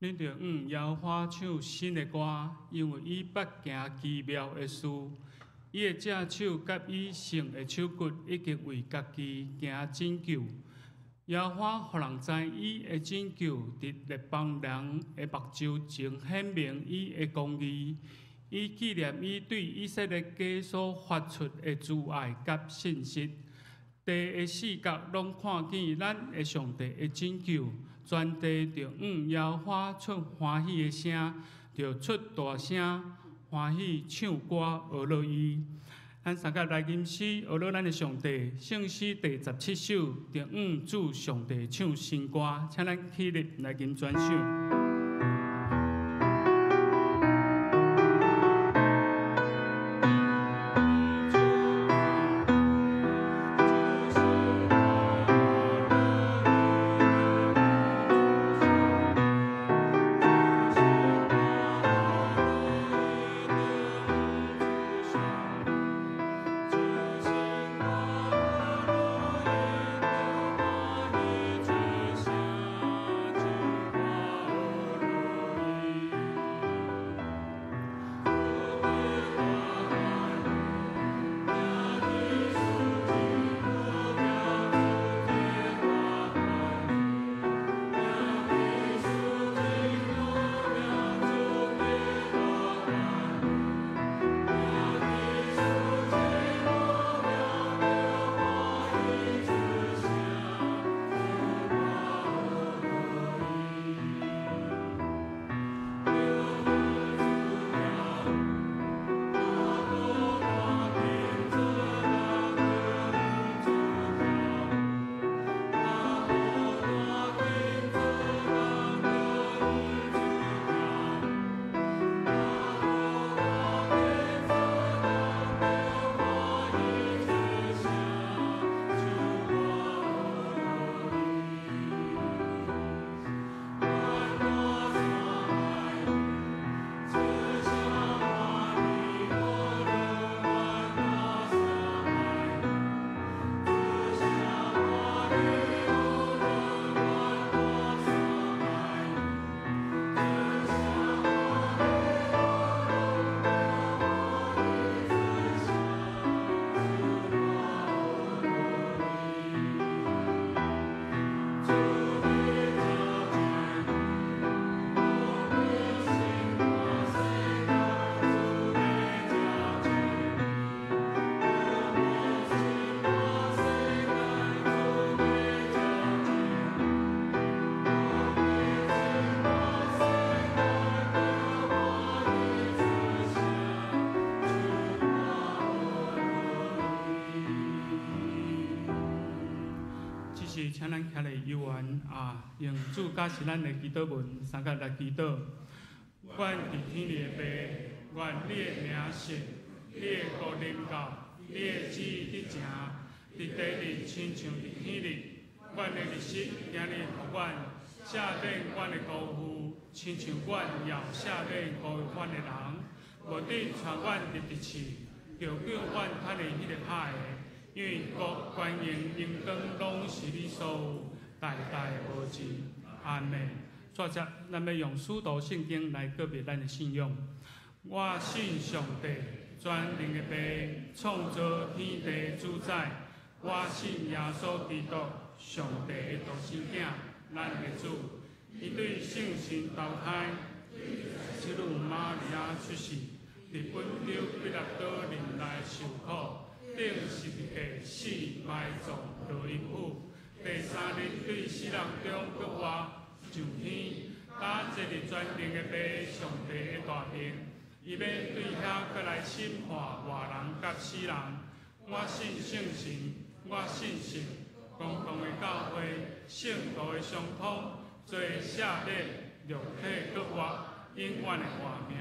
恁著向耶和華唱新的歌，因為伊捌行奇妙的事。伊的正手佮伊聖的手骨已經為家己行拯救。耶和華予人知伊的拯救，佇列邦人的目睭前顯明伊的公義。伊紀念伊對以色列家所發出的慈愛佮信實。地的四角攏看見咱的上帝的拯救，全地著向耶和華出歡喜的聲，著出大聲歡喜唱歌呵咾伊。咱三甲來吟詩，呵咾咱的上帝，聖詩第17首，著向主上帝唱新歌，請咱起立來吟全首。請咱徛咧猶原啊，用主加持咱的祈禱文，三甲來祈禱。阮佇天裡的父，願你的名聖，你的國臨到，你的旨意得成，佇地裡親像佇天裡。阮的日食今日予阮，赦免阮的辜負，親像阮也赦免辜負阮的人。無得帶阮入敵試，著救阮脫離彼个歹的。因為國權榮榮光攏是你所有，代代無盡。阿們。煞接，咱欲用使徒信經來告別咱的信仰。我信上帝，全能的父，創造天地主宰。我信耶穌基督，上帝的獨生囝，咱的主。伊對聖神投胎，聖女瑪利亞出世，佇本丟彼拉多任內受苦。釘十字架死埋葬落陰府，第三日對死人中復活，上天，搭坐佇全能的父上帝的大爿，伊欲對遐閣來審判活人佮死人。我信聖神，我信聖公共的教會，聖徒的相通，罪赦免，肉體復活，永遠的活命。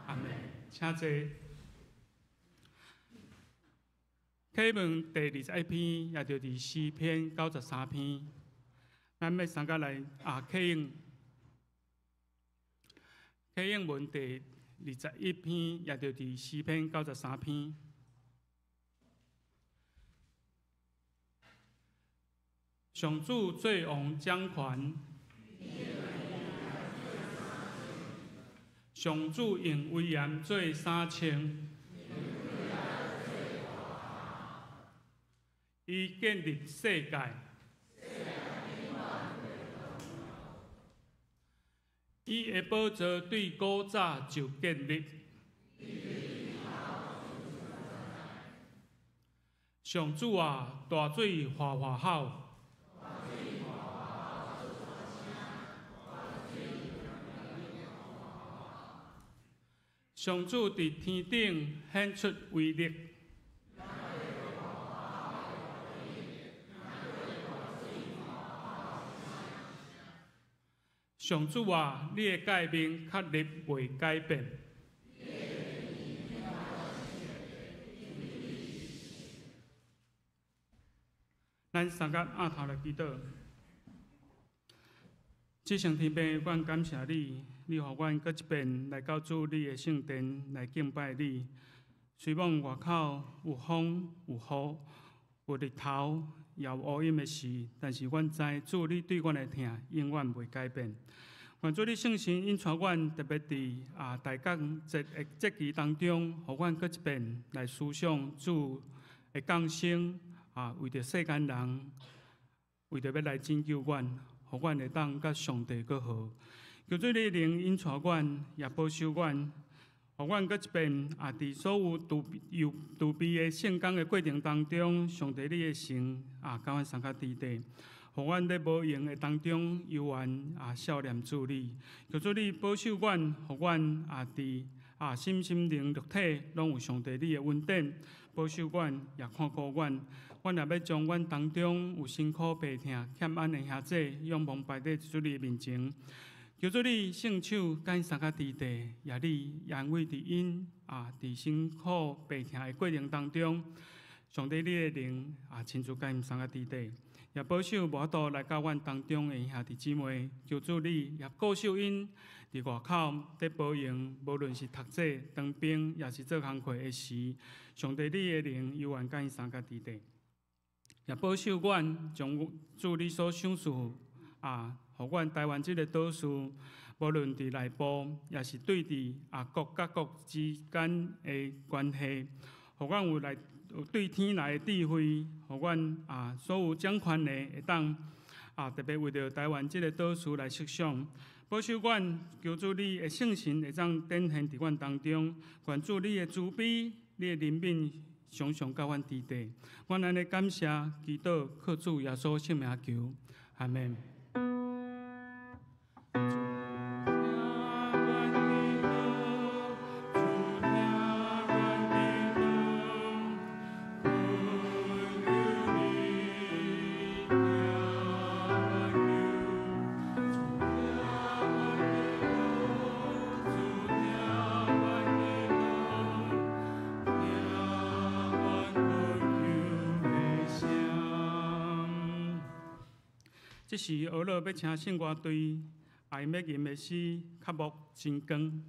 阿們，請坐。啟文第21篇，也就是詩篇93篇，咱欲三甲來啊啟應啟應文第21篇，也就是詩篇93篇。上主做王掌權。上主用威嚴做衫穿，伊建立世界。伊的寶座對古早就建立。上主啊，大水嘩嘩吼。上主佇天頂顯出威力。上主啊，你的誡命確立袂改變。咱三甲阿頭來祈禱。至聖天父，阮感謝你，你予阮閣一遍來到主你的聖殿來敬拜你。雖罔外口有風有雨有日頭，也有烏陰的時，但是阮知主你對阮的疼永遠袂改變。願主你聖神引帶阮，特別佇大感節的節期當中，予阮閣一遍來思想主的降生。為著世間人，為著欲來拯救阮，予阮會當佮上帝閣和。求主你靈引帶阮，也保守阮，予阮閣一遍佇所有預備的聖工的過程當中，上帝你的神佮阮相佮佇底，予阮咧無閒的當中，猶原數念主你。求主你保守阮，予阮佇心心靈肉體攏有上帝你的恩典，保守阮，也看顧阮。阮也欲將阮當中有辛苦病痛欠安的兄弟，仰望擺佇主你的面前。求主你聖手佮𪜶相佮佇底，也你安慰佇𪜶佇辛苦病痛的過程當中，上帝你的靈親自佮𪜶相佮佇底，也保守無法度來到阮當中的兄弟姊妹。求主你也顧守𪜶佇外口佇保營，無論是讀冊、當兵，抑是做工課的時，上帝你的靈猶原佮𪜶相佮佇底。也保守阮，將主你所賞賜予阮台灣這个島嶼，無論佇內部，抑是對佇國佮國之間的關係，予阮有來有對天來的智慧，予阮所有掌權的會當特別為著台灣這个島嶼來設想，保守阮，求主你的聖神會當展現佇阮當中，願主你的慈悲、你的憐憫常常佮阮佇底。阮按呢感謝祈禱，靠主耶穌聖名求，阿們。這時，俄勒欲請聖歌隊，𪜶欲吟的詩，渴慕真光。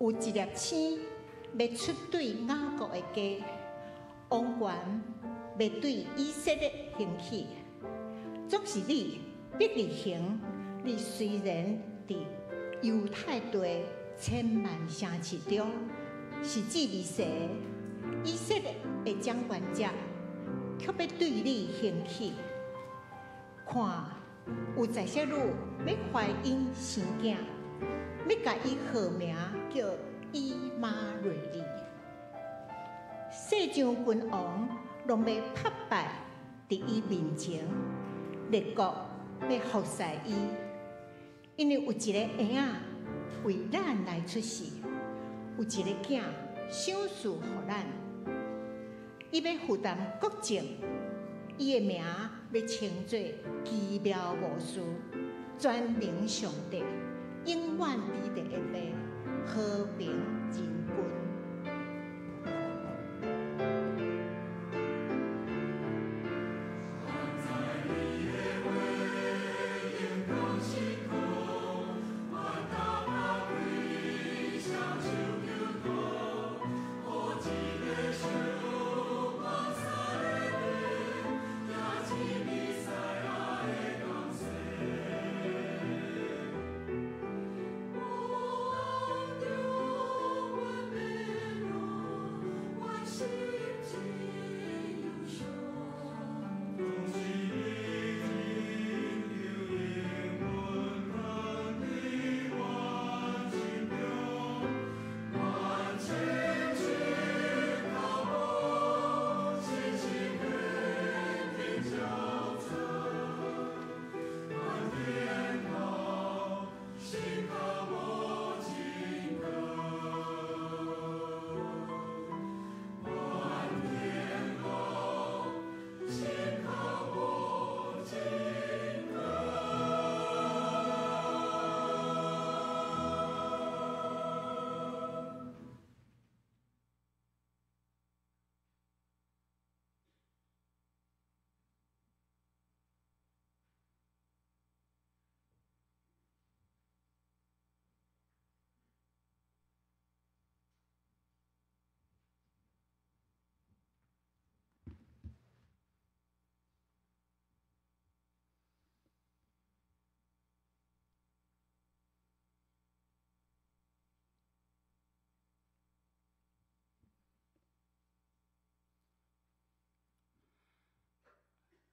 有一粒星欲出對雅各的家，王權欲對以色列興起。總是你，伯利恆，你雖然佇猶太地千萬城市中是至微細，以色列的掌權者卻欲對你興起。看，有在撒女欲懷孕生囝，欲共伊號名叫以馬內利。世上君王攏欲拍敗佇伊面前，列國欲服侍伊，因為有一个嬰仔為咱來出世，有一个囝賞賜予咱，伊欲負擔國政，伊的名欲稱做奇妙謀士、全能上帝、永遠佇第一的和平仁君。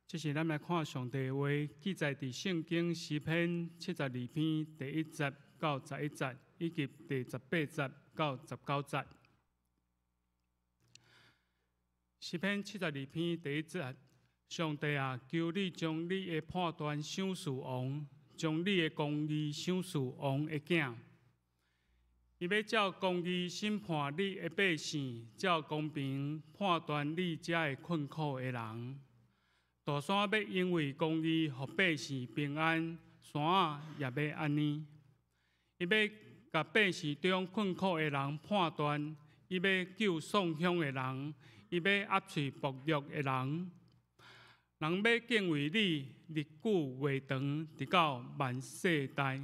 這是咱來看上帝的話，記載佇聖經詩篇72篇第1節到11節，以及第18節到19節。詩篇72篇第1節：上帝啊，求你將你的判斷賞賜王，將你的公義賞賜王的囝。伊欲照公義審判你的百姓，照公平判斷你遮的困苦的人。大山欲因為公義，予百姓平安；山仔也欲按呢。伊欲共百姓中困苦的人判斷，伊欲救喪鄉的人，伊欲壓喙薄弱的人。人欲敬畏你，日久月長，直到萬世代。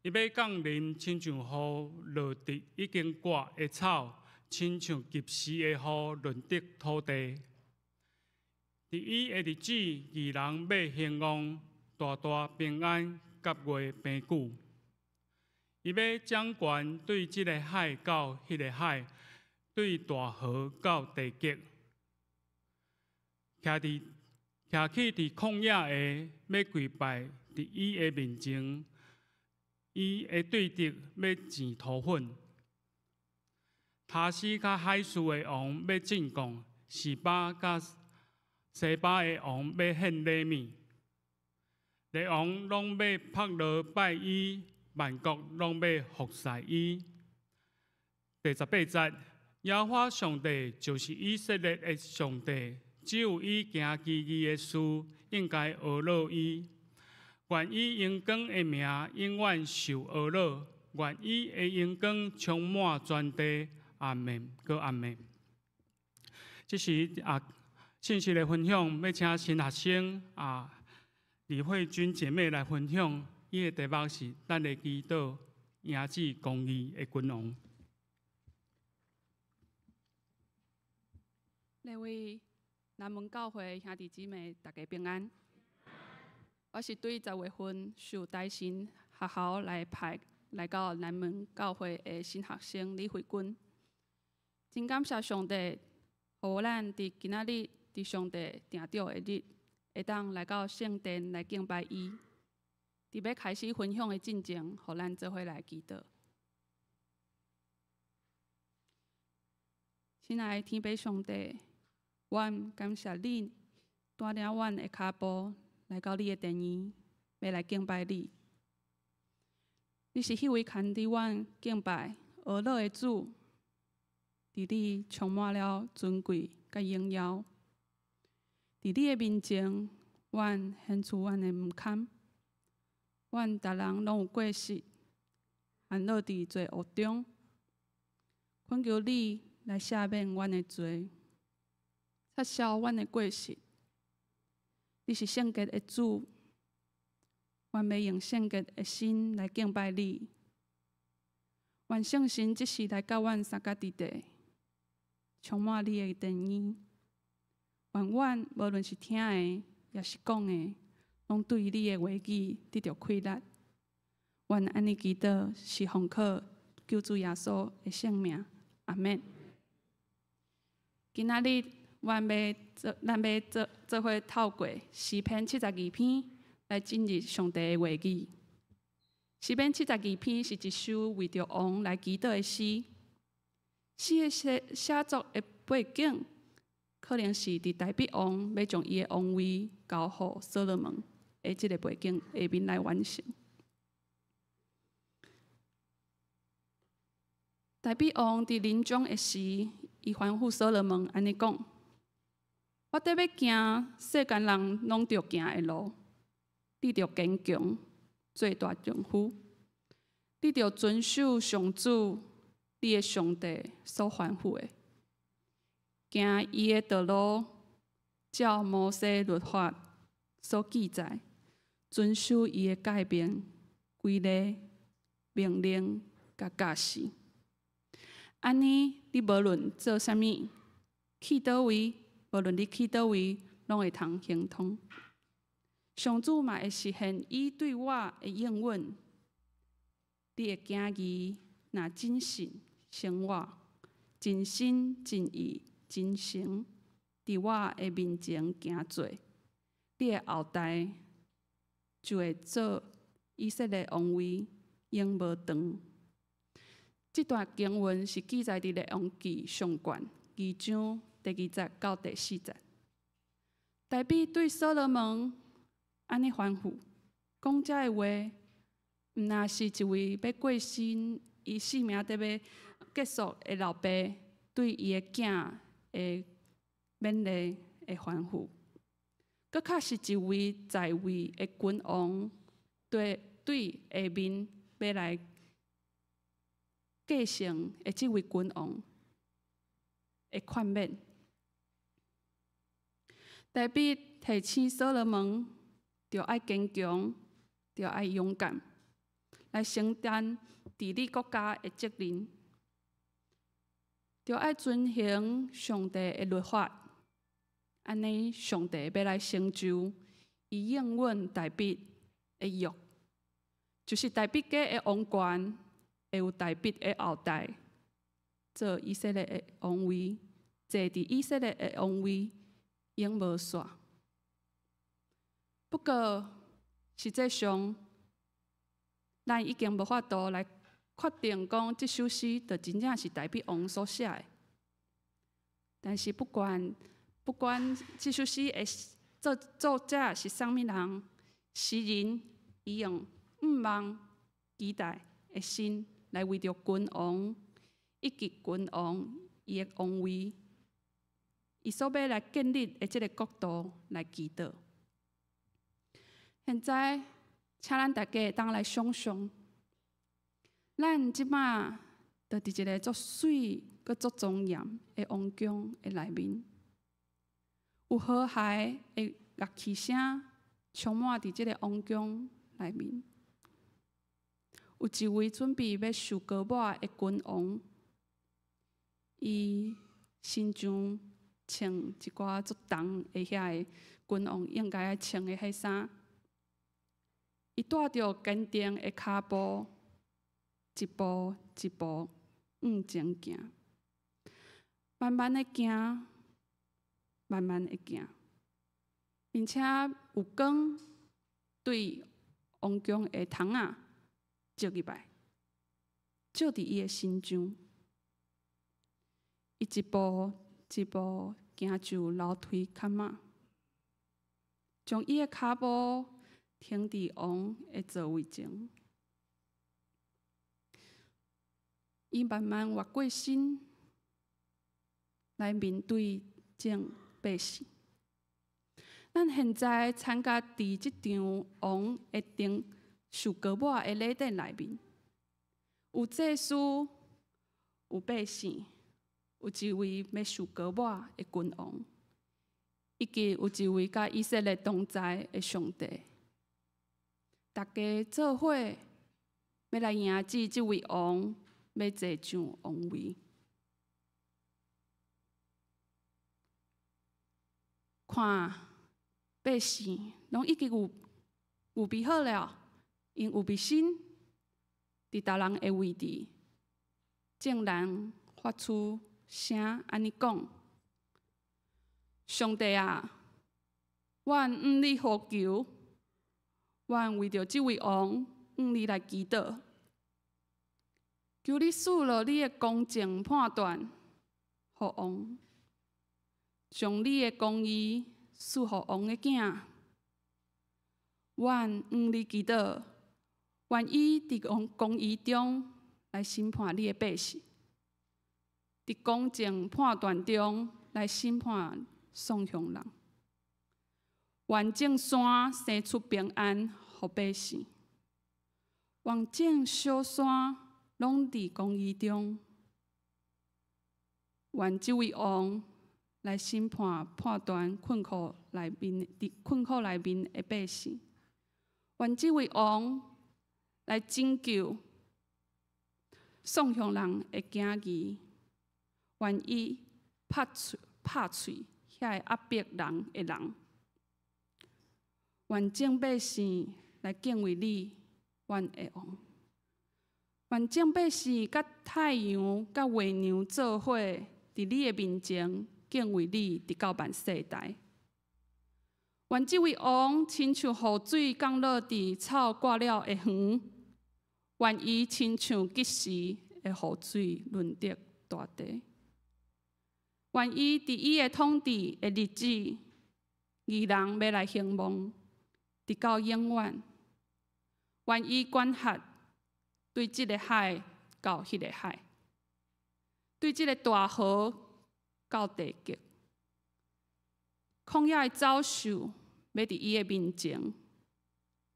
伊欲降臨，親像雨落佇已經割的草，親像及時的雨潤得土地。佇伊的日子，義人欲興旺，大大平安，甲月平久。伊欲掌權對這个海到彼个海，對大河到地極。徛起佇曠野的，欲跪拜佇伊的面前，伊的對敵欲糋塗粉。他施佮海事的王欲進貢，示巴佮西巴的王欲獻禮物，列王攏欲拍落拜伊，萬國攏欲服侍伊。第18節，耶和華上帝就是以色列的上帝，只有伊行奇異的事，應該呵咾伊。願伊榮光的名永遠受呵咾，願伊的榮光充滿全地。阿們，閣阿們。這是信息的分享，欲請新學生李慧君姐妹來分享。伊的題目是咱的祈禱迎接公義的君王。各位南門教會兄弟姊妹，大家平安。我是對10月份受大神學校來派來到南門教會的新學生李慧君。真感謝上帝，予咱佇今仔日佇上帝定著的日，會當來到聖殿來敬拜伊。佇欲開始分享的進前，予咱做伙來祈禱。親愛的天父上帝，阮感謝你帶領阮的跤步來到你的殿院，欲來敬拜你。你是彼位牽引阮敬拜呵咾的主，佇你充滿了尊貴佮榮耀。佇你的面前，阮顯出阮的毋堪，阮逐人攏有過失，陷落佇罪惡中。懇求你來赦免阮的罪，擦消阮的過失。你是聖潔的主，阮欲用聖潔的心來敬拜你。願聖神這時來佮阮相佮佇地，充滿你的殿院。願阮無論是聽的，抑是講的，攏對你的話語得著氣力。阮按呢祈禱，是奉靠救主耶穌的聖名。阿們。今仔日，阮欲做，咱欲做做伙透過詩篇72篇來進入上帝的話語。詩篇72篇是一首為著王來祈禱的詩。詩的寫寫作的背景，可能是佇大衛王欲將伊的王位交予所羅門的這个背景下面來完成。大衛王佇臨終的時，伊吩咐所羅門按呢講：我得欲行世間人攏著行的路，你著堅強，做大丈夫，你著遵守上主你的上帝所吩咐的，行伊的道路，照摩西律法所記載，遵守伊的誡命、規例、命令佮教示。按呢，你無論做啥物，去佗位，無論你去佗位，攏會通亨通。上主嘛會實現伊對我的應允。你的囝兒若謹慎生活，盡心盡意盡誠，佇我的面前行做，你的後代就會做以色列王位永無斷。這段經文是記載佇列王紀上卷2章第2節到第4節。大衛對所羅門按呢吩咐，講這个話，毋但是一位欲過身、伊性命得欲結束的老爸對伊的囝的勉勵的吩咐，閣較是一位在位的君王對對下面欲來繼承的這位君王的勸勉。大衛提醒所羅門，著愛堅強，著愛勇敢，來承擔治理國家的責任，著愛遵行上帝的律法。按呢，上帝欲來成就伊應允大衛的約，就是大衛家的王權會有大衛的後代做以色列的王位，坐佇以色列的王位永無煞。不過，實際上，咱已經無法度來確定講這首詩就真正是大衛王所寫的。但是不管不管這首詩的作作者是啥物人，詩人伊用向望期待的心來為著君王以及君王伊的王位，伊所欲來建立的這个國度來祈禱。現在，請咱大家會當來想像，咱這擺就佇一个足媠、閣足莊嚴的王宮的內面，有和諧的樂器聲充滿佇這个王宮內面，有一位準備欲受膏抹的君王，伊身上穿一寡足重的遐个君王應該愛穿的彼衫，伊帶著堅定的跤步，一步一步向前行，慢慢的行，慢慢的行，並且有光對王宮的窗仔照入來，照佇伊的身上。伊一步一步行上樓梯坎仔，將伊的跤步停佇王的座位前。伊慢慢越過身來面對眾百姓。咱現在參加佇這場王的頂受膏抹的禮典內面，有祭司，有百姓，有一位欲受膏抹的君王，以及有一位佮以色列同在的上帝。大家做伙欲來迎接這位王，欲坐上王位。看，百姓攏已經預預備好了，𪜶預備身，佇逐人的位置，眾人發出聲按呢講：上帝啊，阮向你呼求，阮為著這位王向你來祈禱，求你賜落你的公正判斷，予王，將你的公義賜予王的囝。阮向你祈禱，願伊佇公公義中來審判你的百姓，佇公正判斷中來審判喪鄉人。願眾山生出平安，予百姓；願眾小山攏佇公義中。願這位王來審判判斷困苦內面佇困苦內面的百姓。願這位王來拯救喪鄉人的囝兒。願伊拍喙拍喙遐个壓迫人的人。願眾百姓來敬畏你，阮的王。願眾百姓佮太陽、佮月娘做伙，佇你的面前敬畏你，直到萬世代。願這位王親像雨水降落佇草割了的園，願伊親像及時的雨水潤澤大地。願伊佇伊的統治的日子，義人欲來興旺，直到永遠。願伊管轄對這个海到彼个海，對這个大河到地極。曠野的走獸欲佇伊的面前，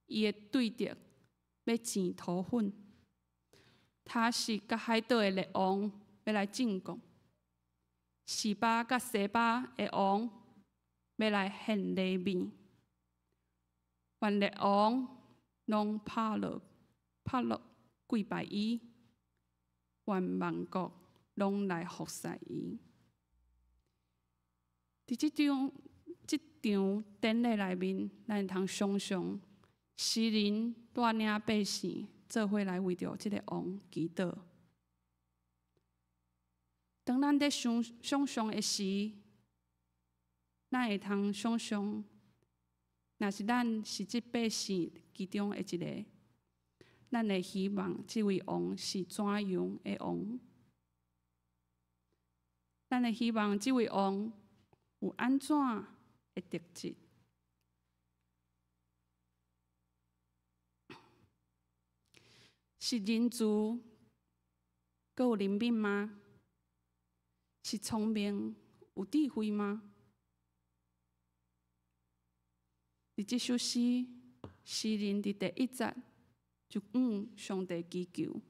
伊的對敵欲糋塗粉。他施佮海島的列王欲來進貢，示巴佮西巴的王欲來獻禮物。願列王攏拍落拍落跪拜伊，願萬國攏來服侍伊。佇這場這場典禮內面，咱會通想像詩人帶領百姓做伙來為著這个王祈禱。當咱佇想想像的時，咱會通想像，若是咱是這百姓其中的一个，咱會希望這位王是怎樣的王？咱會希望這位王有按怎的特質？是仁慈，閣有憐憫嗎？是聰明有智慧嗎？佇這首詩，詩人佇第一節就向上帝祈求，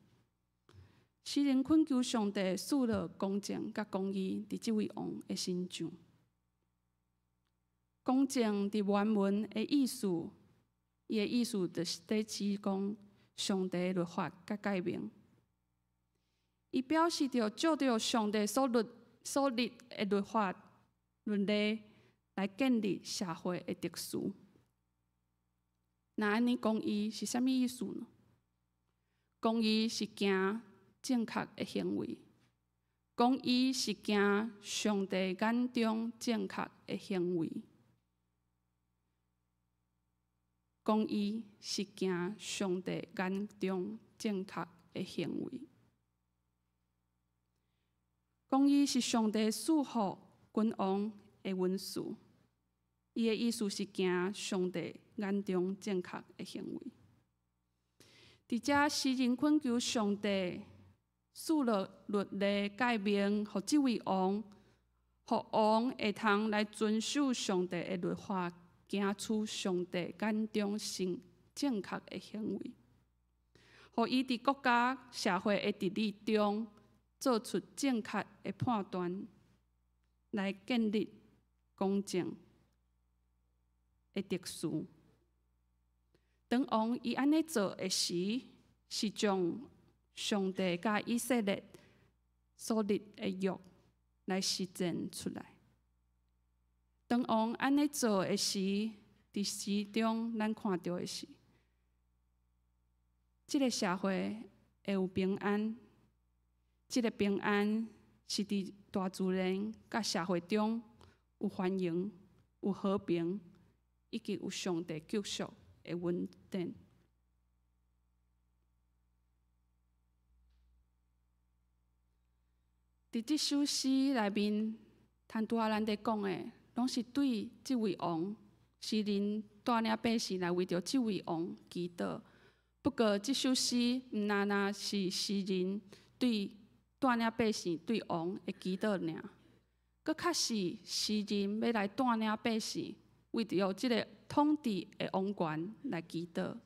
詩人懇求上帝賜落公正佮公義佇這位王的身上。公正佇原文的意思，伊的意思就是佇指講，上帝的律法佮誡命。伊表示著照著上帝所立的律法律例來建立社會的秩序。若按呢，公義是啥物意思呢？公義是行正確的行為，公義是行上帝眼中正確的行為。公義是行上帝眼中正確的行為。公義是上帝賜予君王的恩賜，伊的意思是行上帝眼中正確的行為。佇遮詩人懇求上帝賜落律例誡命，予這位王，予王會通來遵守上帝的律法，行出上帝眼中上正確的行為，予伊佇國家社會的治理中做出正確的判斷，來建立公正的秩序。當王伊按呢做的時，是將上帝佮以色列所立的約來實踐出來。當王按呢做的時，佇詩中咱看著的是，這个社會會有平安。這个平安是佇大自然佮社會中有繁榮、有和平，以及有上帝救贖的恩典。佇這首詩內面，拄拄仔咱佇講的，攏是對這位王，詩人帶領百姓來為著這位王祈禱。不過，這首詩毋但若是詩人對帶領百姓對王的祈禱爾，閣較是詩人欲來帶領百姓為著這个統治的王權來祈禱。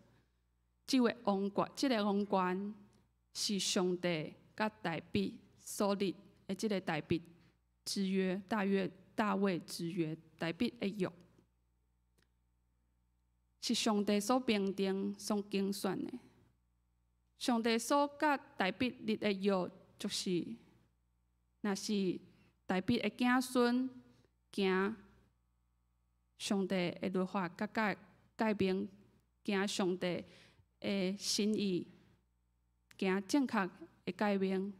這个王權是上帝佮大衛所立的這个大衛之約，大衛之約，大衛的約，是上帝所命定、所揀選的。上帝所佮大衛立的約，就是若是大衛的子孫行上帝的律法佮誡命，行上帝的心意，行正確的誡命，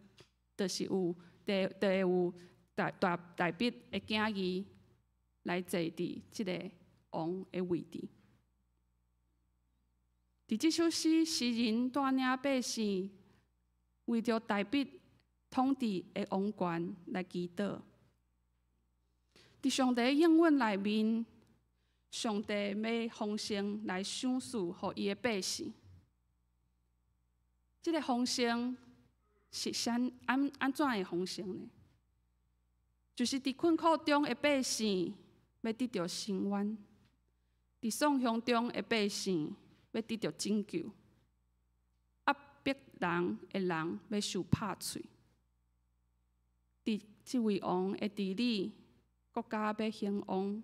就是有，就會有大衛的子兒來坐佇這个王的位置。佇這首詩，詩人帶領百姓為著大衛統治的王權來祈禱。佇上帝的應允內面，上帝欲豐盛來賞賜予伊的百姓。這个豐盛是啥按怎的豐盛呢？就是佇困苦中的百姓欲得著伸冤，佇喪鄉中的百姓欲得著拯救，壓迫人的人欲受拍喙。佇這位王的治理，國家欲興旺，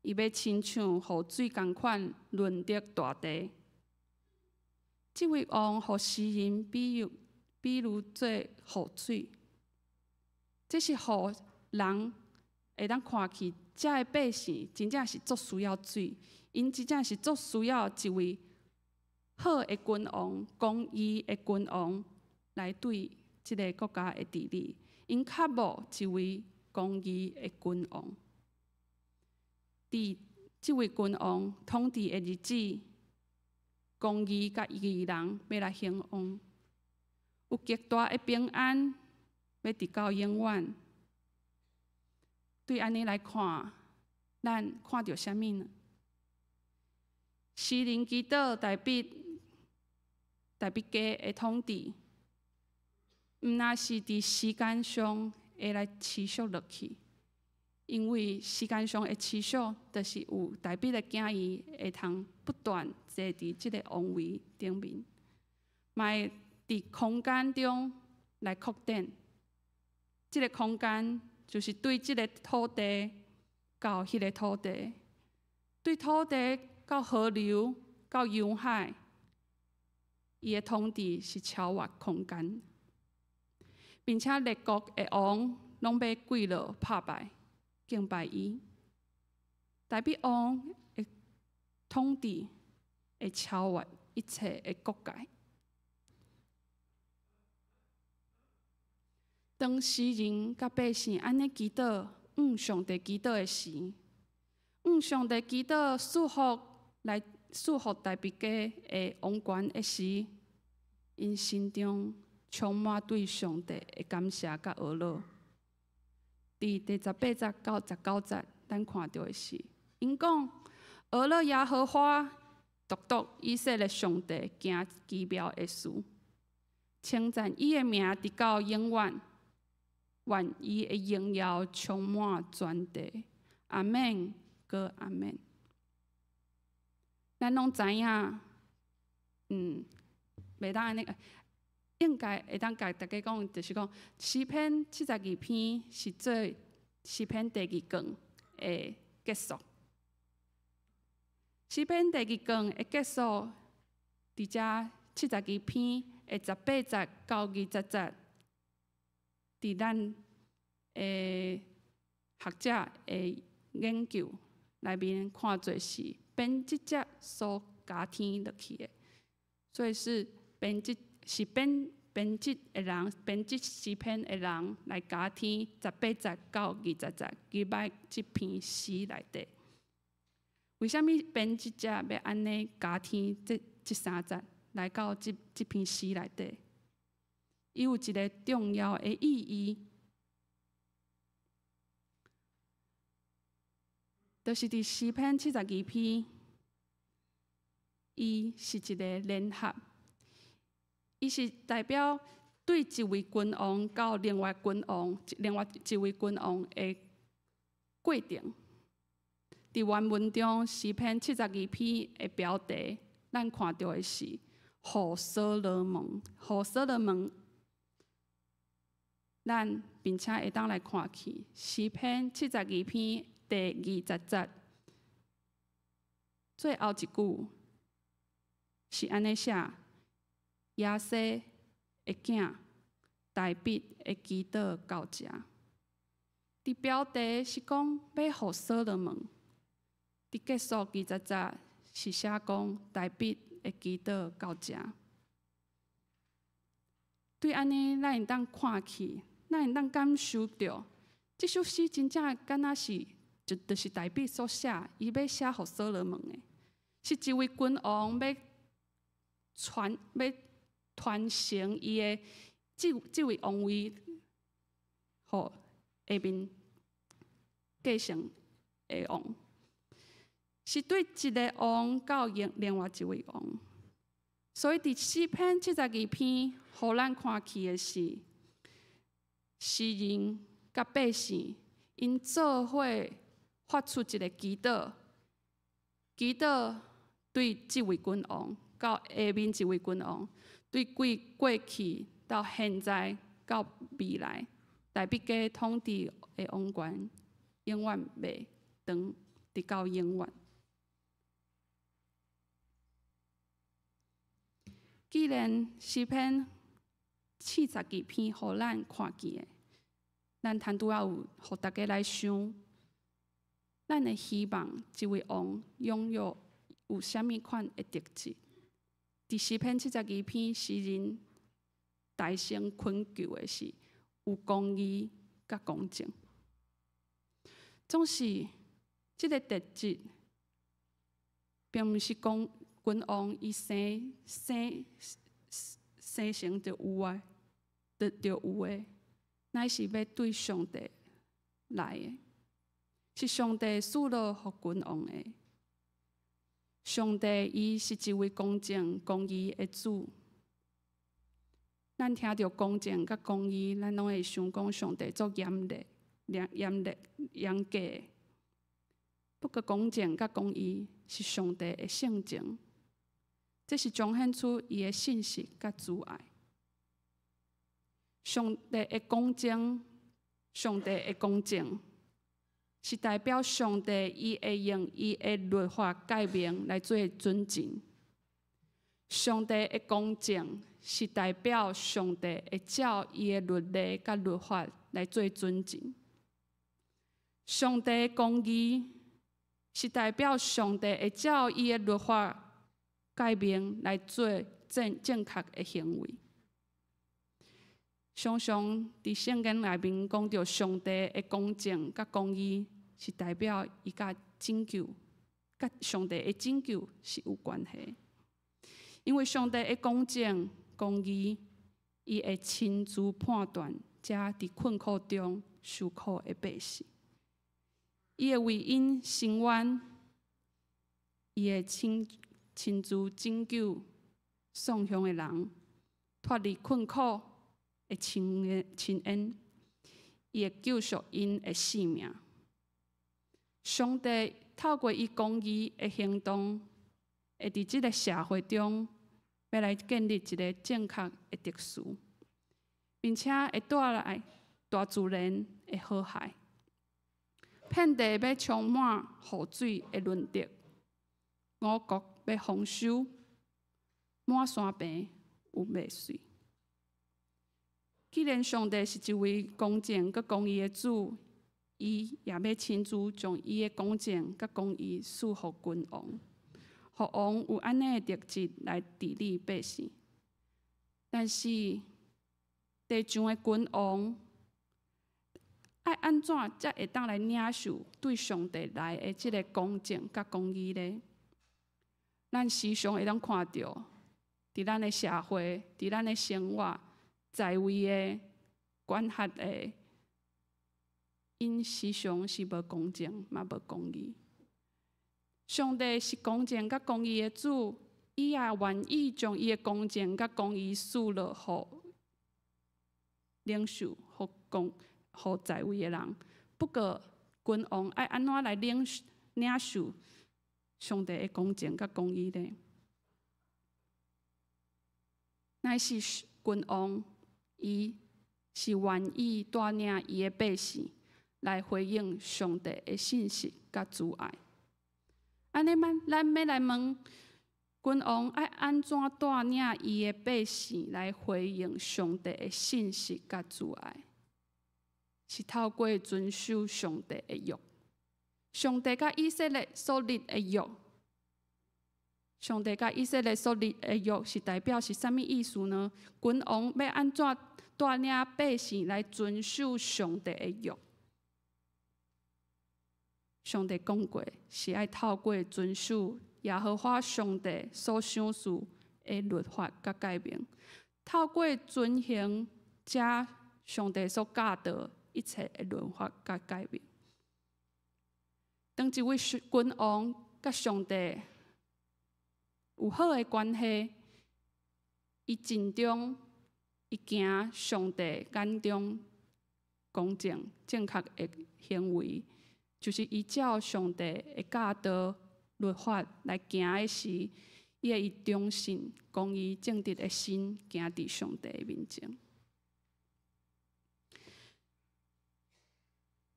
伊欲親像雨水仝款潤澤大地。這位王予詩人比喻做雨水，這是予人會當看去，遮的百姓真正是足需要水，𪜶真正是足需要一位好的君王、公義的君王來對這个國家的治理。𪜶渴慕一位公義的君王。佇這位君王統治的日子，公義佮義人欲來興旺，有極大的平安，欲直到永遠。對按呢來看，咱看著啥物呢？詩人祈禱大衛家的統治，毋但是佇時間上會來持續落去，因為時間上的持續，就是有大衛的囝兒會通不斷坐佇這个王位頂面，嘛會佇空間中來擴展。這个空間就是對這个土地到彼个土地，對土地到河流到洋海，伊的統治是超越空間，並且列國的王攏欲跪落拍拜敬拜伊。大衛王的統治會超越一切的國界。當詩人佮百姓按呢祈禱，向上帝祈禱的時，向上帝祈禱賜福來賜福大衛家的王權的時，𪜶心中充滿對上帝的感謝佮呵咾。佇第18節到19節，咱看著的是，𪜶講呵咾耶和華，獨獨以色列上帝行奇妙的事，稱讚伊的名直到永遠。願伊的榮耀充滿全地。阿們，閣阿們。咱攏知影，袂當按呢，應該會當共大家講，就是講詩篇七十二篇是做詩篇第二卷的結束。詩篇第二卷的結束，佇遮七十二篇的18節到20節，佇咱的學者的研究內面看做是編輯者所加添落去的，所以是編輯是編編輯的人，編輯詩篇的人來加添十八節到二十節，入來這篇詩內底。為啥物編輯者欲按呢加添這三節來到這篇詩內底？伊有一个重要的意義，就是佇詩篇七十二篇，伊是一个聯合，伊是代表對一位君王到另外君王，另外一位君王的過程。佇原文中，詩篇七十二篇的標題，咱看著的是予所羅門，予所羅門。咱並且會當來看去詩篇七十二篇第二十節，最後一句是按呢寫：耶西的囝大衛的祈禱到遮。佇標題是講欲予所羅門，佇結束二十節是寫講大衛的祈禱到遮。對按呢，咱會當看去，咱會當感受著，這首詩真正敢若是就是大衛所寫，伊欲寫予所羅門的，是一位君王欲傳承伊的這位王位，予下面繼承的王，是對一个王到另外一位王。所以佇詩篇七十二篇，予咱看去的是詩人佮百姓，𪜶做伙發出一个祈禱，祈禱對這位君王到下面一位君王，對過去到現在到未來，大衛家統治的王權永遠袂斷，直到永遠。既然詩篇七十二篇予咱看見的，咱拄仔有予大家來想，咱會希望這位王擁有有啥物款的特質？佇詩篇七十二篇，詩人大聲懇求的是有公義佮公正。總是這个特質，並毋是講君王伊生成就有的，就有的，乃是欲對上帝來的，是上帝賜落予君王的。上帝伊是一位公正、公義的主。咱聽著公正佮公義，咱攏會想講上帝足嚴厲、嚴厲、嚴格的。不過，公正佮公義是上帝的性情，這是彰顯出伊的信實佮慈愛。上帝的公正，上帝的公正，是代表上帝伊會用伊的律法誡命來做準繩。上帝的公正是代表上帝會照伊的律例佮律法來做準繩。上帝的公義是代表上帝會照伊的律法誡命來做正確的行為。常常佇聖經內面講著上帝的公正佮公義，是代表伊佮拯救，佮上帝的拯救是有關係。因為上帝的公正、公義，伊會親自判斷這佇困苦中受苦的百姓。伊會為𪜶伸冤，伊會親自拯救喪鄉的人，脫離困苦的深淵，伊會救贖𪜶的性命。上帝透過伊公義的行動，會佇這个社會中，欲來建立一个正確的秩序，並且會帶來大自然的和諧。遍地欲充滿雨水的潤澤，五穀欲豐收，滿山坪有麥穗。既然上帝是一位公正佮公義的主，伊也欲親自將伊的公正佮公義賜予君王，予王有按呢的特質來治理百姓。但是地上的君王愛按怎才會當來領受對上帝來的這个公正佮公義呢？咱時常會當看著，佇咱的社會，佇咱的生活，在位的、管轄的，𪜶時常是無公正，嘛無公義。上帝是公正佮公義的主，伊也願意將伊的公正佮公義賜落予領袖、予公、予在位的人。不過，君王愛按怎來領受上帝的公正佮公義呢？乃是君王，伊是願意帶領伊的百姓來回應上帝的信實佮慈愛。按呢，咱欲來問君王愛按怎帶領伊的百姓來回應上帝的信實佮慈愛？是透過遵守上帝的約。上帝佮以色列所立的約，上帝佮以色列所立的約是代表是啥物意思呢？君王欲按怎帶領百姓來遵守上帝的約？上帝講過，是愛透過遵守耶和華上帝所賞賜的律法佮誡命，透過遵行這上帝所教導一切的律法佮誡命。當一位君王佮上帝有好的關係，伊盡忠，伊行上帝眼中公正正確的行為，就是依照上帝的教導律法來行的時，伊會以忠信、公義、正直的心行佇上帝的面前。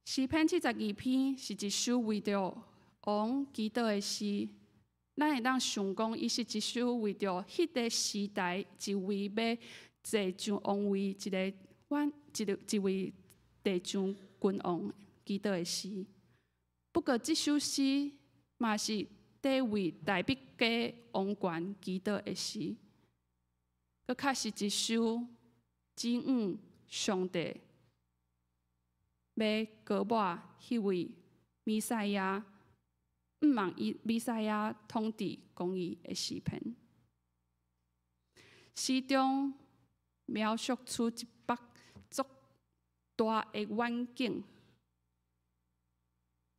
詩篇72篇是一首為著王祈禱的詩，咱會當想講，伊是一首為著彼个時代一位欲坐上王位一个阮一个一位地上君王祈禱的詩。不過，這首詩嘛是佇為大衛家王權祈禱的詩，閣較是一首指向上帝欲膏抹彼位彌賽亞，向望伊彌賽亞統治公義的詩篇。詩中描述出一幅足大的遠景。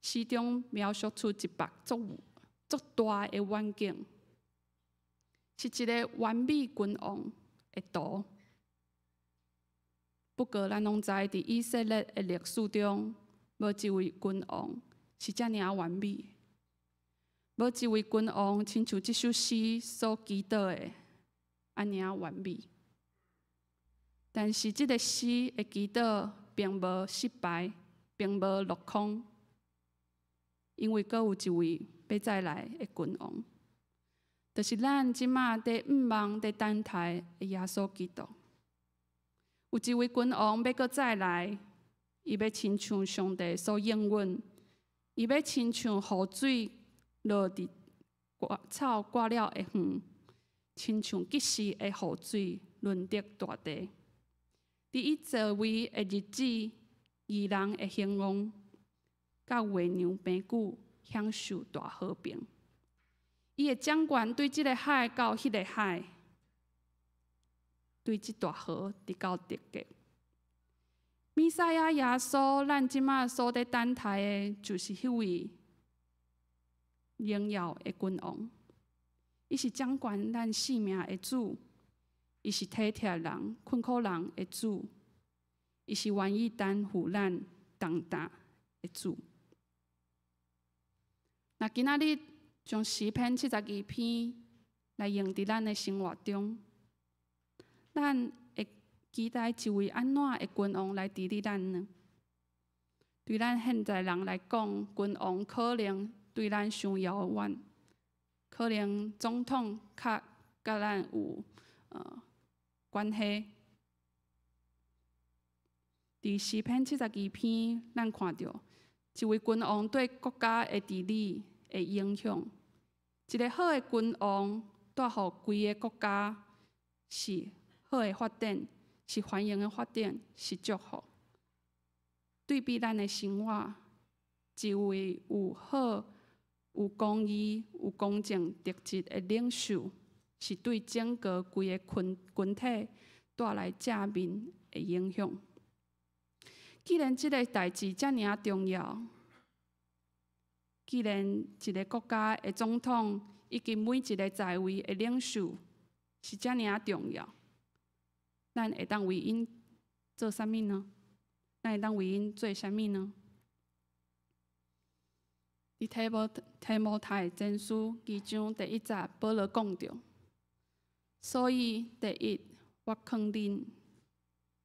詩中描述出一幅足大的遠景，是一个完美君王的圖。不過，咱攏知佇以色列的歷史中，無一位君王是遮爾仔完美，無一位君王親像這首詩所祈禱的按呢仔完美。但是，這个詩的祈禱並無失敗，並無落空，因為閣有一位欲再來的君王。就是咱這馬佇向望、佇等待的耶穌基督。有一位君王欲閣再來，伊欲親像上帝所應允，伊欲親像雨水落佇割草割了的園，親像及時的雨水潤澤大地。佇伊在位的日子，義人會興旺，佮月娘平久享受大和平。伊會掌權對這个海到彼个海，對這大河直到地極。彌賽亞耶穌，咱這馬所佇等待的，就是彼位榮耀的君王。伊是掌管咱性命的主，伊是體貼人、困苦人的主，伊是願意擔負咱重擔的主。若今仔日將詩篇72篇來用佇咱的生活中，咱會期待一位按怎的君王來治理咱呢？對咱現代人來講，君王可能對咱傷遙遠，可能總統較佮咱有關係。佇詩篇七十二篇，咱看著一位君王對國家的治理的影響。一个好的君王帶予規个國家是好的發展，是繁榮的發展，是祝福。對比咱的生活，一位有好、有公義、有公正特質的領袖，是對整個規个群體帶來正面的影響。既然這个代誌遮爾重要，既然一个國家的總統以及每一个在位的領袖是遮爾重要，咱會當為𪜶做啥物呢？咱會當為𪜶做啥物呢？佇提摩太前書2章第1節，保羅講著，所以第一，我勸恁，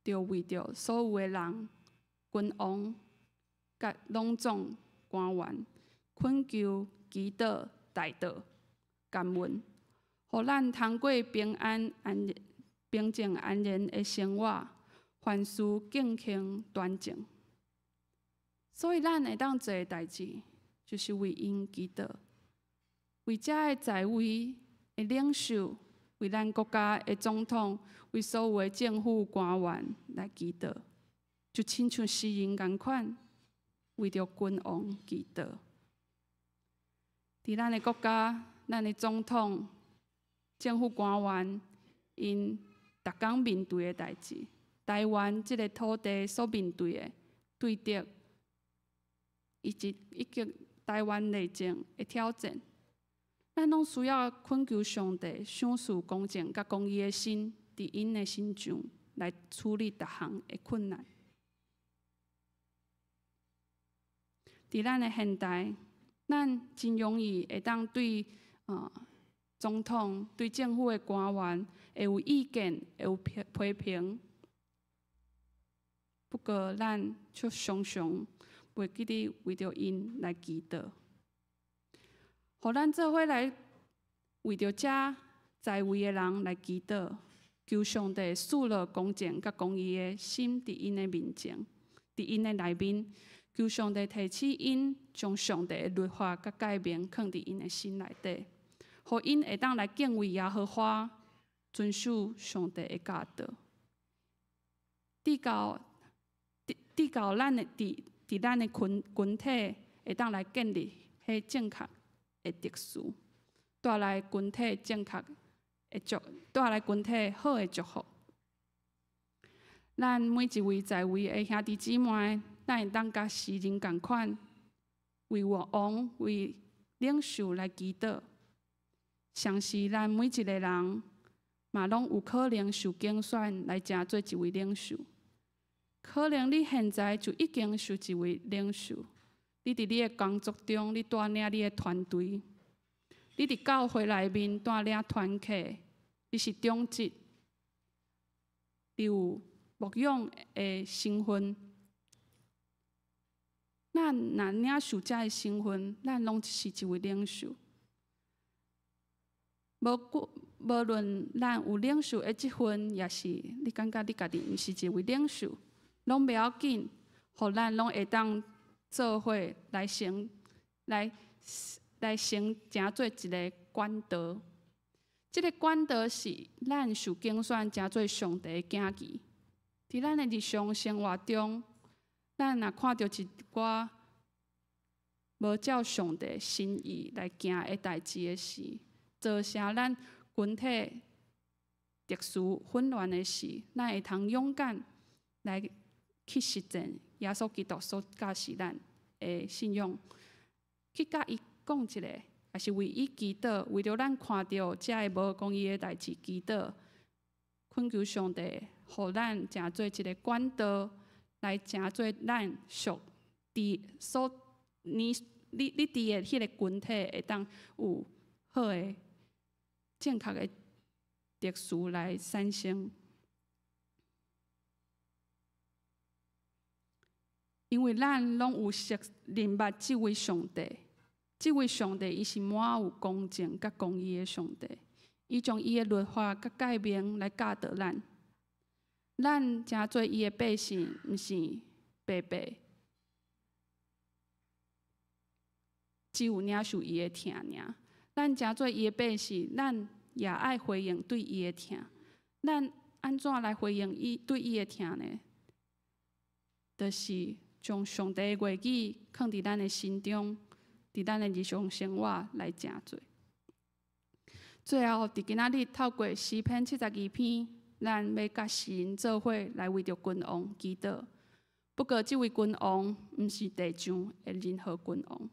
著為著所有的人、君王、佮攏總官員，懇求、祈禱、代禱、感恩，予咱通過平安安平靜安然的生活，凡事敬虔端正。所以咱會當做的代誌，就是為𪜶祈禱，為遮个在位的領袖，為咱國家的總統，為所有的政府官員來祈禱，就親像詩人仝款，為著君王祈禱。佇咱的國家，咱的總統、政府官員，𪜶逐工面對的代誌，台灣這个土地所面對的對敵，以及台灣內政的挑戰，咱攏需要懇求上帝賞賜公正佮公義的心，佇𪜶的身上來處理逐項的困難。佇咱的現代，咱真容易會當對總統、對政府的官員會有意見，會有批評。不過，咱卻常常袂記得為著𪜶來祈禱。予咱做伙來為著遮在位的人來祈禱，求上帝賜落公正佮公義的心佇𪜶的面前，佇𪜶的內面。求上帝提醒𪜶，將上帝的律法佮誡命囥佇𪜶的心內底，予𪜶會當來敬畏耶和華，遵守上帝的教導。直到咱的佇咱的群體會當來建立彼正確的秩序，帶來群體正確的祝，帶來群體好的祝福。咱每一位在位的兄弟姊妹，咱會當佮詩人仝款，為王、為領袖來祈禱。相信咱每一个人，嘛攏有可能受揀選來成做一位領袖。可能你現在就已經是一位領袖，你佇你的工作中，你帶領你的團隊；你佇教會內面帶領團契，你是長執，你有牧養的身份。咱若領受這个身份，咱攏是一位領袖。無無無論咱有領受的這份，抑是你感覺你家己毋是一位領袖，攏袂要緊，予咱攏會當做伙來成來來成成做一个管道。這个管道是咱受揀選成做上帝的囝兒。佇咱的日常生活中，咱若看著一寡無照上帝心意來行的代誌的時，造成咱群體秩序混亂的時，咱會通勇敢來去實踐耶穌基督所教示咱的信仰，去佮伊講一下，抑是為伊祈禱，為著咱看著遮个無公義的代誌祈禱，懇求上帝，予咱成做一个管道，來成做咱屬佇所你你你佇的彼个群體會當有好的正確的秩序來產生。因為咱攏有識認捌這位上帝，這位上帝伊是滿有公正佮公義的上帝，伊將伊的律法佮誡命來教導咱。咱成做伊的百姓，毋是白白只有領受伊的疼爾。咱成做伊的百姓，咱也愛回應對伊的疼。咱按怎來回應伊對伊的疼呢？就是將上帝的話語囥佇咱的心中，佇咱的日常生活來成做。最後，佇今仔日透過詩篇72篇，咱欲佮詩人做伙來為著君王祈禱。不過，這位君王毋是地上的任何君王，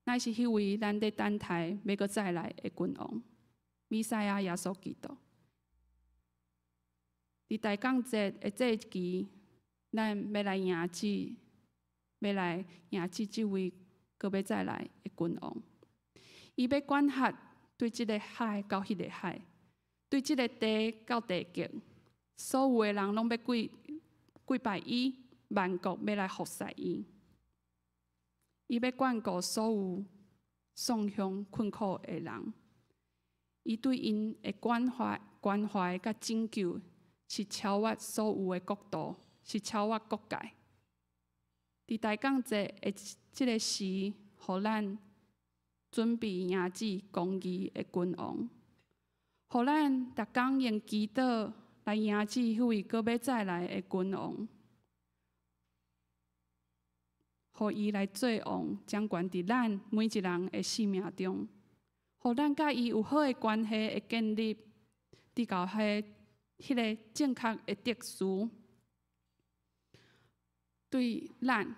乃是彼位咱佇等待欲閣再來的君王——彌賽亞耶穌基督。佇大降節的祭期，咱欲來迎接，欲來迎接這位閣欲再來的君王。伊欲管轄對這个海到彼个海，對這个地到地極，所有的人攏欲跪跪拜伊，萬國欲來服侍伊。伊欲眷顧所有喪鄉困苦的人，伊對𪜶的關懷、關懷佮拯救，是超越所有的國度，是超越國界。佇大降節的這个時，予咱準備迎接公義的君王，予咱逐工用祈禱來迎接彼位閣欲再來的君王，予伊來做王，掌權佇咱每一人的生命中，予咱佮伊有好的關係的建立，直到彼个正確的秩序，對咱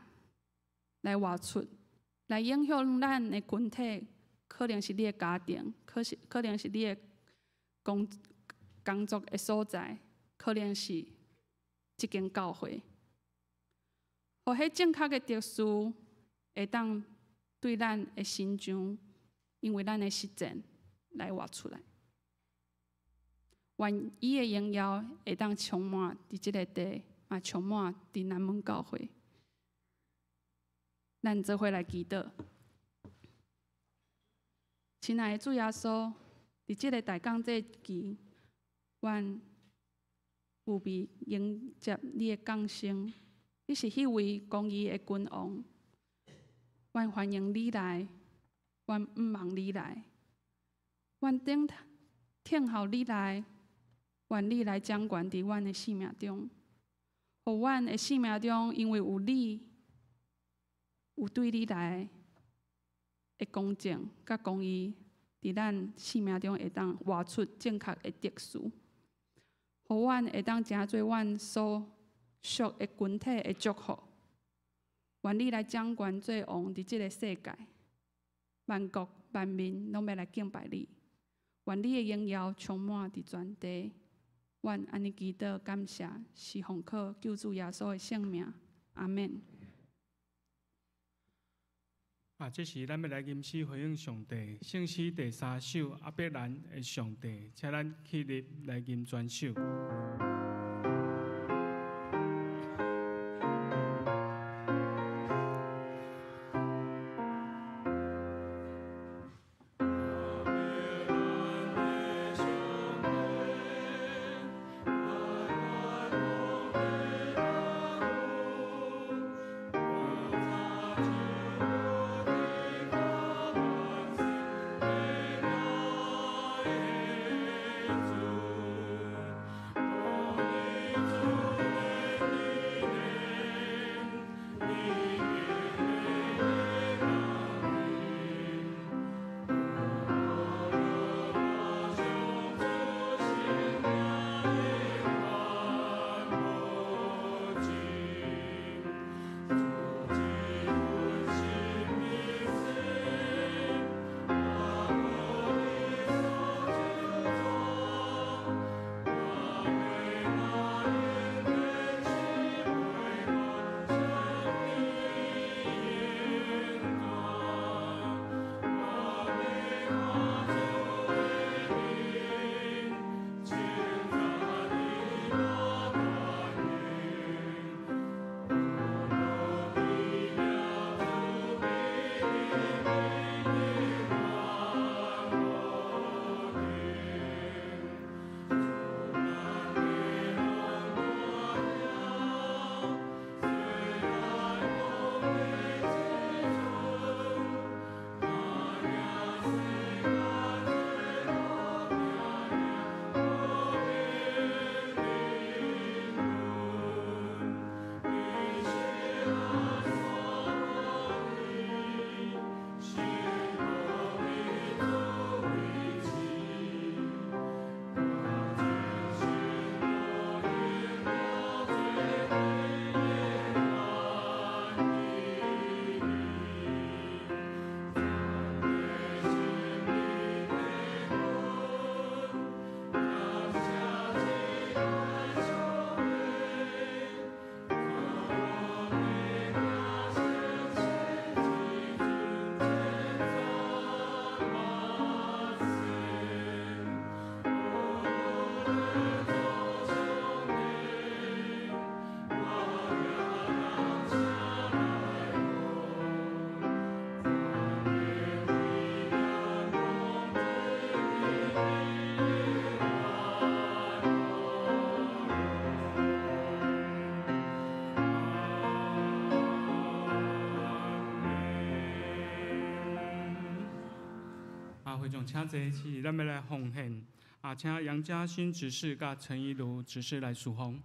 來活出，來影響咱的群體，可能是你的家庭，可能是你的工作的所在，可能是這間教會。予彼正確的秩序會當對咱的身上，因為咱的實踐來活出來。願伊的榮耀會當充滿佇這个地，嘛充滿佇南門教會。咱做伙來祈禱。親愛的主耶穌，佇這个大降節期，阮預備迎接你的降生。你是彼位公義的君王，阮歡迎你來，阮向望你來，阮等等候你來，願你來掌權佇阮的生命中，予阮的生命中，因為有你，有對你來的公正佮公義，佇咱生命中會當活出正確的秩序，予阮會當成做阮所屬的群體的祝福。願你來掌權做王佇這个世界，萬國萬民攏欲來敬拜你。願你的榮耀充滿佇全地。阮按呢祈禱感謝，是奉靠救主耶穌的聖名。阿們。啊，這時咱欲來吟詩回應上帝，聖詩第三首亞伯蘭的上帝，請咱起立來吟全首。會眾請坐，是咱欲來奉獻。啊，請楊嘉欣執事佮陳怡如執事來侍奉。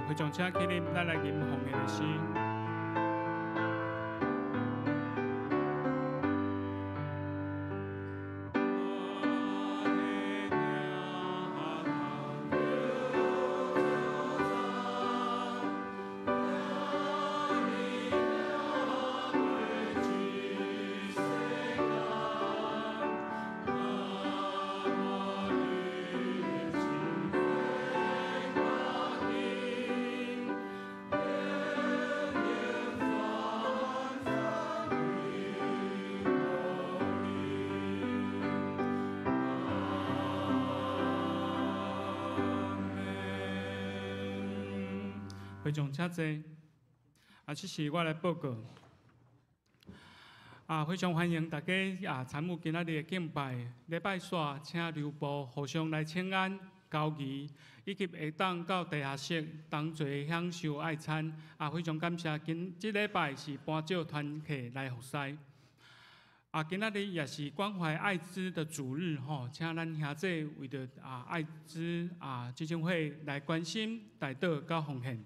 會眾請起立，咱來吟奉獻的詩。會眾請坐。啊，這是我來報告。啊，非常歡迎大家啊參與今仔日的敬拜。禮拜四請留步互相來請安、交誼，以及會當到地下室同齊享受愛餐。啊，非常感謝今這禮拜是搬少團客來服侍。啊，今仔日也是關懷艾滋的主日吼，請咱兄弟為著啊艾滋啊基金會來關心、代禱佮奉獻。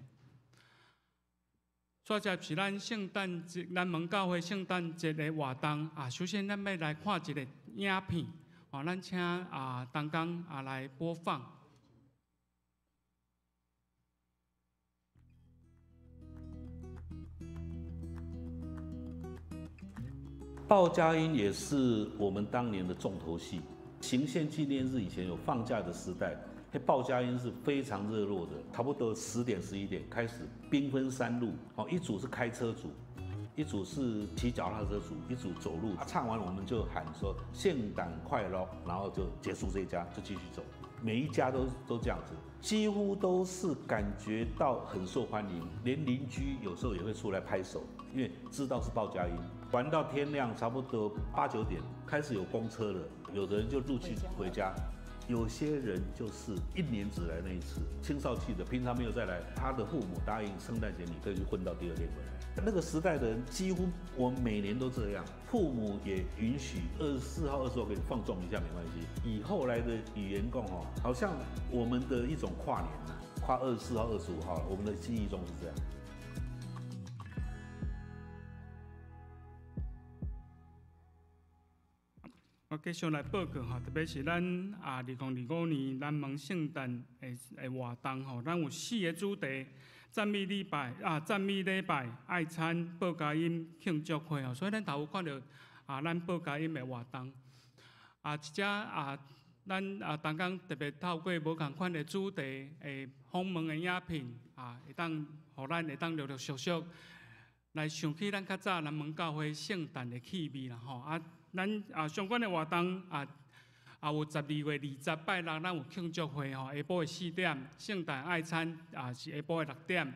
煞接是咱聖誕節，南門教會聖誕節的活動啊。首先，咱欲來看一个影片，哦，咱請啊同工啊來播放。報佳音也是我們當年的重頭戲。行憲紀念日以前有放假的時代。報佳音是非常熱絡的，差不多10點11點開始，兵分三路，哦，一組是開車組，一組是騎腳踏車組，一組走路。唱完我們就喊說聖誕快樂，然後就結束這一家，就繼續走。每一家都這樣子，幾乎都是感覺到很受歡迎，連鄰居有時候也會出來拍手，因為知道是報佳音。玩到天亮，差不多8、9點開始有公車了，有的人就陸續回家。有些人就是一年只來那一次，青少期的，平常沒有再來。他的父母答應聖誕節你可以去混到第二天回來。那個時代的人幾乎我們每年都這樣，父母也允許24號、25號給你放縱一下沒關係。以後來的語言講吼，好像我們的一種跨年吶，跨24號、25號，我們的記憶中是這樣。我繼續來報告吼，特別是咱啊，2025年南門聖誕的活動吼，咱有四个主題：讚美禮拜啊，讚美禮拜、愛餐、報佳音、慶祝會吼。所以咱頭有看著啊，咱報佳音的活動啊，這隻啊，咱啊，同工特別透過無仝款的主題的訪問的影片啊，會當予咱會當陸陸續續來想起咱較早南門教會聖誕的氣味啦吼啊。咱啊相關的活動啊啊有12月20拜六，咱有慶祝會吼，下晡的4點，聖誕愛餐啊是下晡的6點。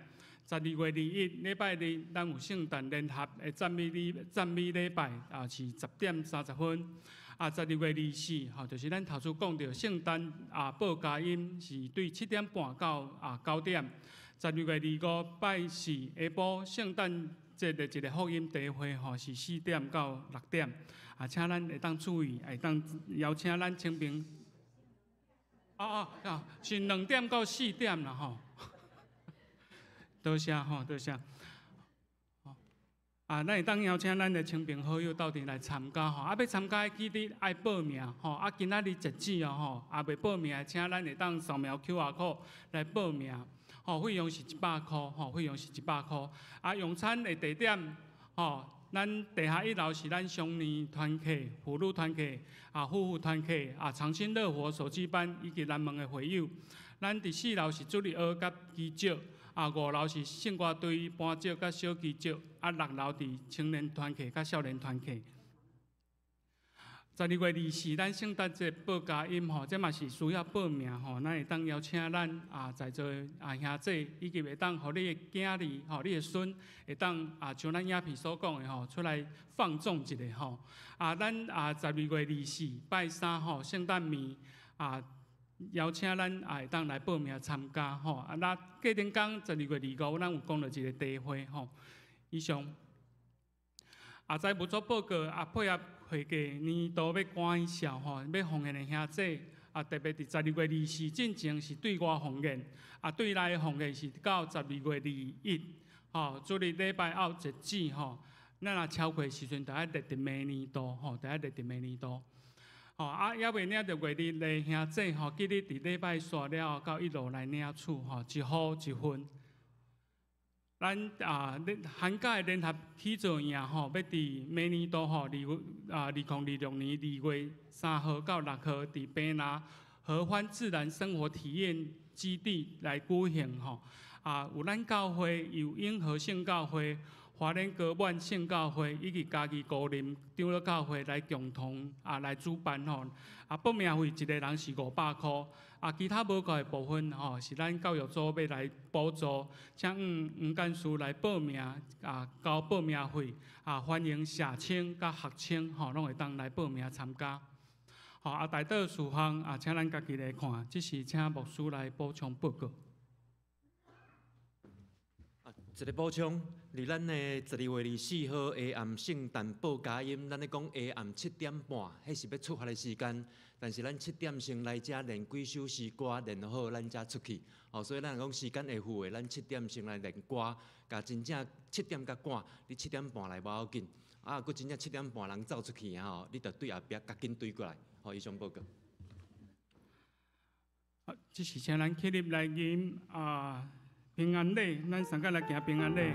12月21禮拜日，咱有聖誕聯合的讚美禮拜啊是10點30分。啊，12月24吼，就是咱頭拄講著聖誕啊，報佳音是對7點半到啊9點。12月25拜四下晡聖誕節的一个福音茶會吼，是4點到6點。啊，請咱會當注意，會當邀請咱清平。哦哦啊，是2點到4點啦吼。多謝吼，多謝。啊，咱會當邀請咱的親朋好友鬥陣來參加吼，啊，欲參加記得愛報名吼，啊，今仔日截止哦吼，啊，未報名的，請咱會當掃描 QR code 來報名，吼，費用是100箍，吼，費用是100箍。啊，用餐的地點，吼，咱地下一樓是咱少年團契、婦女團契、啊，夫婦團契、啊，長青樂活手機班以及南門的會友。咱佇四樓是主日學佮基石。啊，五樓是聖歌隊班長佮小基石，啊，六樓佇青年團契佮少年團契。12月24，咱聖誕節報佳音吼，這嘛是需要報名吼，咱會當邀請咱啊在座的啊兄弟，以及會當予你的囝兒吼，你的孫會當啊像咱影片所講的吼，出來放縱一下吼。啊，咱啊12月24拜三吼，聖誕暝啊。邀請咱也會當來報名參加吼，啊，那過頂工12月25，咱有講著一个茶會吼。以上，啊，財務組報告啊，配合會計年度欲趕銷吼，欲奉獻的兄弟啊，特別佇十二月二四進前是對外奉獻，啊，對內奉獻是到12月21，吼，主日禮拜後截止吼。咱若超過時陣，就愛列佇明年度吼，就愛列佇明年度。吼啊，猶未領著月曆的兄弟吼，記得佇禮拜煞了後到一樓來領取吼，一戶一份。咱啊，寒假的聯合起造營吼，欲佇明年度吼，二月啊，2026年2月3號到6號，佇平拿合歡自然生活體驗基地來舉行吼。啊，有咱教會，有永和聖教會、華聯高滿聖教會以及嘉義高林長老教會來共同啊來主辦吼。啊，報名費一个人是500箍，啊，其他無夠的部分吼，是咱教育組欲來補助，請黃黃幹事來報名啊，交報名費啊，歡迎社青佮學青吼，攏會當來報名參加。吼啊，代禱事項啊，請咱家己來看，這是請牧師來補充報告。一個補充，佇咱的12月24號下暗聖誕報佳音，咱咧講下暗7點半，彼是欲出發的時間。但是咱七點先來遮練幾首詩歌，練好咱才出去。哦，所以咱若講時間會赴的，咱七點先來練歌，共真正七點較趕，你七點半來無要緊。啊，閣真正七點半人走出去啊吼，你著對後壁較緊追過來。好，以上報告。啊，這是請咱起立來吟啊。平安禮，咱相共來行平安禮。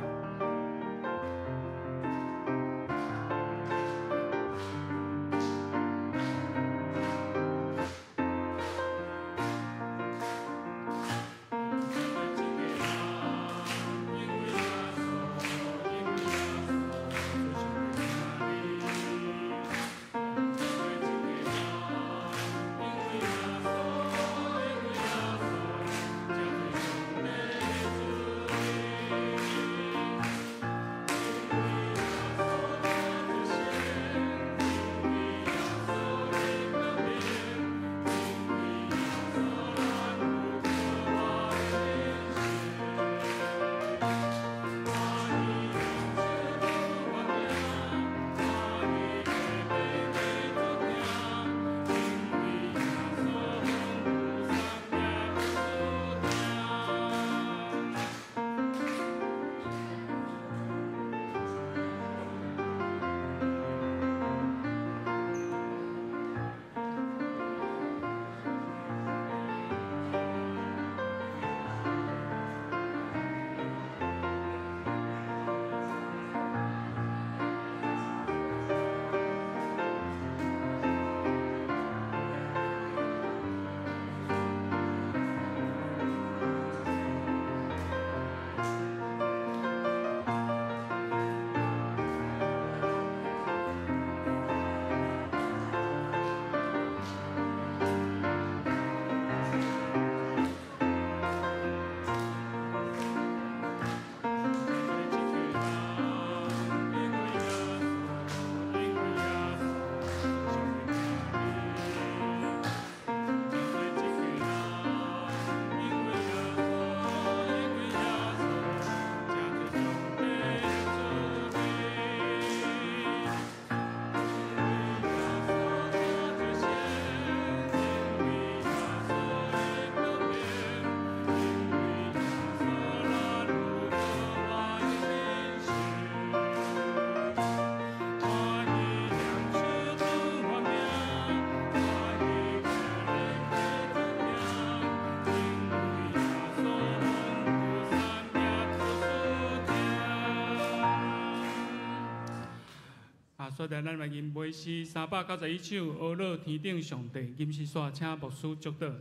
所以咱來吟袂詩391首，阿樂天頂上帝，吟詩煞請牧師祝禱。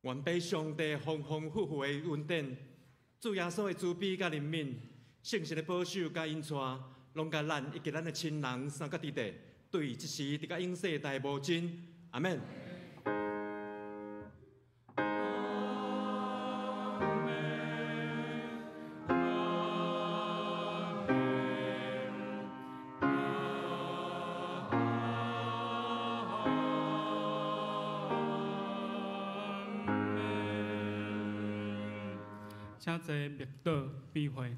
願被上帝豐豐富富的恩典，主耶穌的慈悲佮憐憫，聖神的保守佮引帶，攏佮咱以及咱的親人三角弟弟，對這時直到永世代無盡。阿們。請坐默禱比會。